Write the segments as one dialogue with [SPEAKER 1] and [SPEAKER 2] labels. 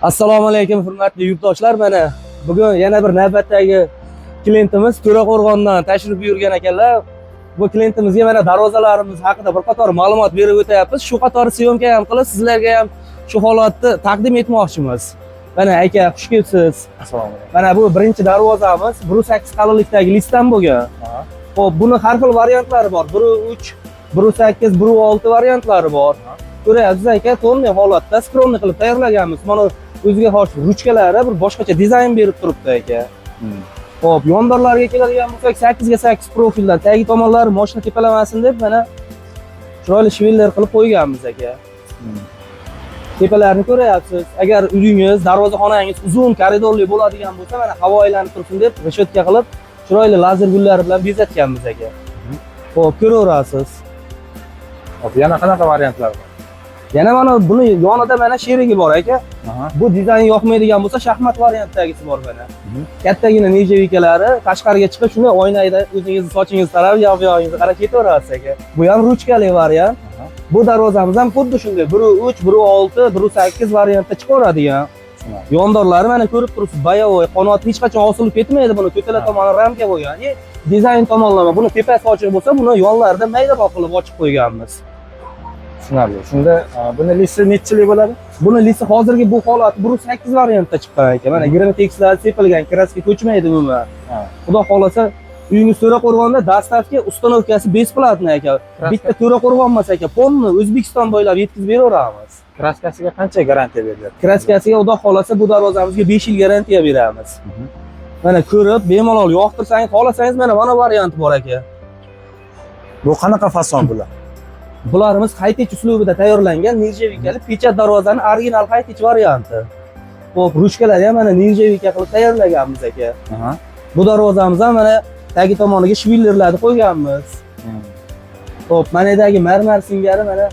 [SPEAKER 1] Assalomu alaykum, hurmatli yurtdoshlar. Mana bugun yana bir navbatdagi klientimiz To'raqo'rg'ondan tashrif buyurgan ekanlar. Bu klientimizga mana darvozalarimiz haqida bir qator ma'lumot berib o'tyapmiz. Shu qatori съёмка ham qilib, sizlarga ham shu holatni taqdim etmoqchimiz. Mana aka, xush kelibsiz.
[SPEAKER 2] Assalomu alaykum.
[SPEAKER 1] Mana bu birinchi darvozamiz 1.8 qalinlikdagi listdan bo'lgan. Xo'p, buni har xil variantlari bor. 1.3, 1.8, 1.6 variantlari bor. Ko'ryapsiz aka, to'lniy holatda скромный qilib tayyorlaganmiz. Mana o'ziga xos ruchkalari bir boshqacha dizayn berib turibdi aka. Xo'p, yondorlarga keladigan bo'lsak, 8 ga 8 profildan tagi tomonlari moshina tepalamasin deb mana chiroyli швеллер qilib qo'yganmiz aka. Tepalarini ko'ryapsiz. Agar uyingiz, darvozaxonangiz uzun koridorli bo'ladigan bo'lsa, mana havo aylanib tursin deb решётка qilib, chiroyli lazer gullari bilan bezatganmiz aka. Xo'p, ko'raverasiz.
[SPEAKER 2] Xo'p, yana qanaqa variantlar bor?
[SPEAKER 1] Yana mana buni yonida mana sherigi bor aka. Bu dizayn yoqmaydigan bo'lsa, shaxmat variantdagisi bor mana. Kattagina нержавейка lari tashqariga chiqib, shunday oynada o'zingizni sochingizni tarab, yoq yog'ingizni qarab ketaverasiz aka. Bu ham ruchkali variant. Bu darvozamiz ham xuddi shunday 1.3, 1.6, 1.8 variantda chiqaveradigan.
[SPEAKER 2] Tushunarli.
[SPEAKER 1] Yondorlari mana ko'rib turibsiz, боевой, qanot hech qachon osilib ketmaydi buni. To'tala tomoni ramka bo'lgan. И dizayn tomonlama buni tepasi ochiq bo'lsa, buni yonlarida maydaroq qilib ochib qo'yganmiz.
[SPEAKER 2] Tushunarli. Shunda buni listi nechilik bo'ladi?
[SPEAKER 1] Buni listi hozirgi bu holat 1.8 variantda chiqqan aka. Mana girotekslar sepilgan, краска ko'chmaydi umuman. Xudo xohlasa, uyingiz To'raqo'rg'onda доставка, установка si бесплатный aka. Bitta To'raqo'rg'on emas aka, полный O'zbekiston bo'ylab yetkazib beraveramiz.
[SPEAKER 2] Краска siga qancha garantiya beriladi?
[SPEAKER 1] Краска siga xudo xohlasa bu darvozamizga 5 yil garantiya beramiz. Mana ko'rib, bemalol yoqtirsangiz, xohlasangiz mana varianti bor aka.
[SPEAKER 2] Bu qanaqa fason bular?
[SPEAKER 1] Bularimiz high-tech uslubida tayyorlangan нержавейка li печать darvozani original high-tech varianti. Xo'p, ruchkalari ham mana нержавейка qilib tayyorlaganmiz aka. Bu darvozamiz ham mana tagi tomoniga швеллер larni qo'yganmiz. Xo'p, mana yerdagi marmar singari mana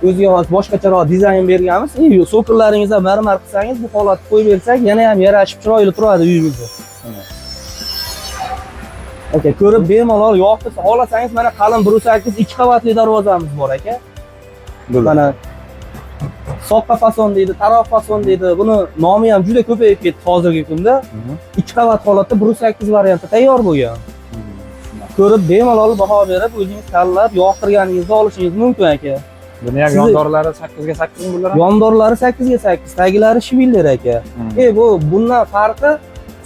[SPEAKER 1] o'ziga xos boshqacharoq dizayn berganmiz. И цоколь laringizga marmar qilsangiz, bu holatni qo'yib bersak, yana ham yarashib chiroyli turadi uyingizda. Aka, ko'rib bemalol yoqtirsa, xohlasangiz mana qalin 1.8 ikki qavatli darvozamiz bor aka.
[SPEAKER 2] Bular.
[SPEAKER 1] Mana soqqa fason deydi, taroq fason deydi. Buni nomi ham juda ko'payib ketdi hozirgi kunda. Ikki qavat holatda 1.8 variantda tayyor bo'lgan. Ko'rib bemalol baho berib, o'zingiz tanlab, yoqtirganingizni olishingiz mumkin aka.
[SPEAKER 2] Buni ham yondorlari 8 ga 8 mi bular ham?
[SPEAKER 1] Yondorlari 8 ga 8, tagilari швеллер aka. Bu bundan farqi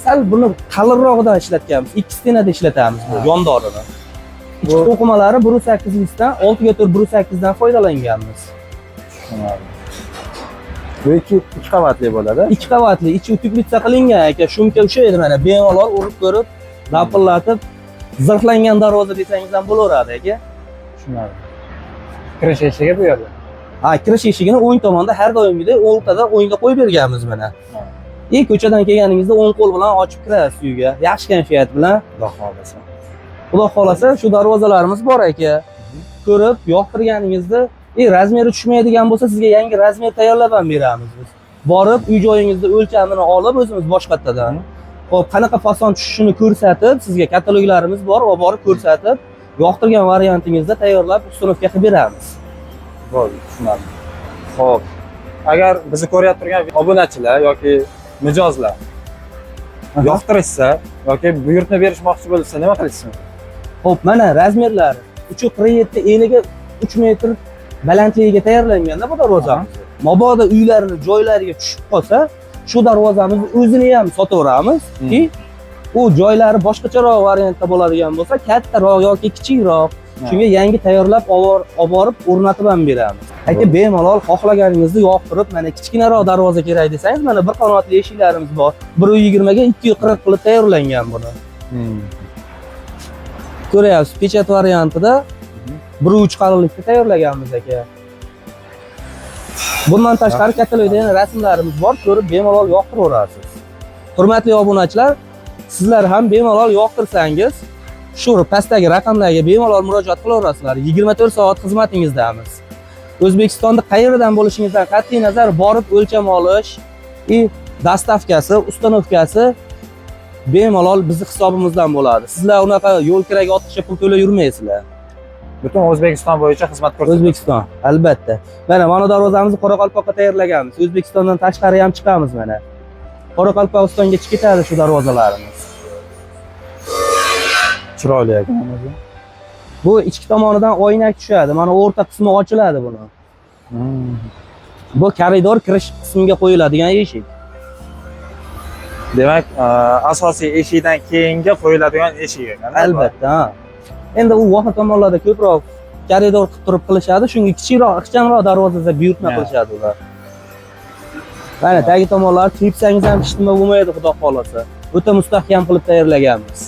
[SPEAKER 1] sal buni qalinrog'idan ishlatganmiz. Ikki стена da ishlatamiz bu yondorini. Ichki to'qimalari 1.8 listdan, 6 ga 4 1.8 dan foydalanganmiz.
[SPEAKER 2] Tushunarli. Bu ikki qavatli bo'ladi.
[SPEAKER 1] Ikki qavatli, ichi утеплица qilingan aka, шум ka ushlaydi mana bemalol urib ko'rib, lapillatib, zirhlangan darvoza desangiz ham bo'laveradi aka.
[SPEAKER 2] Tushunarli. Kirish eshigi bu yerda.
[SPEAKER 1] Ha, kirish eshigini o'ng tomonda har doimgidek o'rtada o'ngda qo'yib berganmiz mana. И ko'chadan kelganingizda o'ng qo'l bilan ochib kirasiz uyga, yaxshi kayfiyat bilan.
[SPEAKER 2] Xudo xohlasa.
[SPEAKER 1] Xudo xohlasa shu darvozalarimiz bor aka. Ko'rib, yoqtirganingizni, и размер i tushmaydigan bo'lsa, sizga yangi размер tayyorlab ham beramiz biz. Borib, uy joyingizda o'lchamini olib o'zimiz boshqatdan. Xo'p, qanaqa fason tushishini ko'rsatib, sizga kataloglarimiz bor, olib borib ko'rsatib, yoqtirgan variantingizda tayyorlab, установка qilib beramiz.
[SPEAKER 2] Bo'ldi, tushunarli. Xo'p. Agar bizni ko'rayotgan turgan obunachilar yoki mijozlar yoqtirishsa yoki buyurtma berishmoqchi bo'lsa, nima qilishsin?
[SPEAKER 1] Xo'p, mana размер lari 3.47 eniga 3 metr balandligiga tayyorlanganda bu darvozamiz. Mabodo uylarni joylariga tushib qolsa, shu darvozamizni o'zini ham sotaveramiz ki, u joylari boshqacharoq variantda bo'ladigan bo'lsa, kattaroq yoki kichikroq, shunga yangi tayyorlab olib borib o'rnatib ham beramiz. Aka, bemalol xohlaganingizni yoqtirib, mana kichkinaroq darvoza kerak desangiz, mana bir qanotli eshiklarimiz bor. 1.20 ga 2.40 qilib tayyorlangan buni. Ko'ryapsiz, печать variantida 1.3 qalinlikda tayyorlaganmiz aka. Bundan tashqari katalogda yana rasmlarimiz bor, ko'rib bemalol yoqtiraverasiz. Hurmatli obunachilar, sizlar ham bemalol yoqtirsangiz, shu pastdagi raqamlarga bemalol murojaat qilaverasizlar. 24 soat xizmatingizdamiz. O'zbekistonda qayerdan bo'lishingizdan qat'iy nazar borib o'lcham olish и доставка si, установка si bemalol bizni hisobimizdan bo'ladi. Sizlar unaqa yo'l kiraga ortiqcha pul to'lab yurmaysizlar.
[SPEAKER 2] Butun O'zbekiston bo'yicha xizmat ko'rsatadi.
[SPEAKER 1] O'zbekiston, albatta. Mana darvozamizni Qoraqalpoqqa tayyorlaganmiz. O'zbekistondan tashqari ham chiqamiz mana. Qoraqalpog'istonga chiqib ketadi shu darvozalarimiz.
[SPEAKER 2] Chiroyli ekan o'zi.
[SPEAKER 1] Bu ichki tomonidan oynak tushadi. Mana o'rta qismi ochiladi buni. Bu koridor kirish qismiga qo'yiladigan eshik.
[SPEAKER 2] Demak, asosiy eshikdan keyingi qo'yiladigan eshik ekan.
[SPEAKER 1] Albatta, ha. Endi u voha tomonlarda ko'proq koridor qilib turib qilishadi. Shunga kichikroq, ixchamroq darvozada buyurtma qilishadi ular. Mana tagi tomonlari tepsangiz ham hech nima bo'lmaydi, xudo xolasa. O'ta mustahkam qilib tayyorlaganmiz.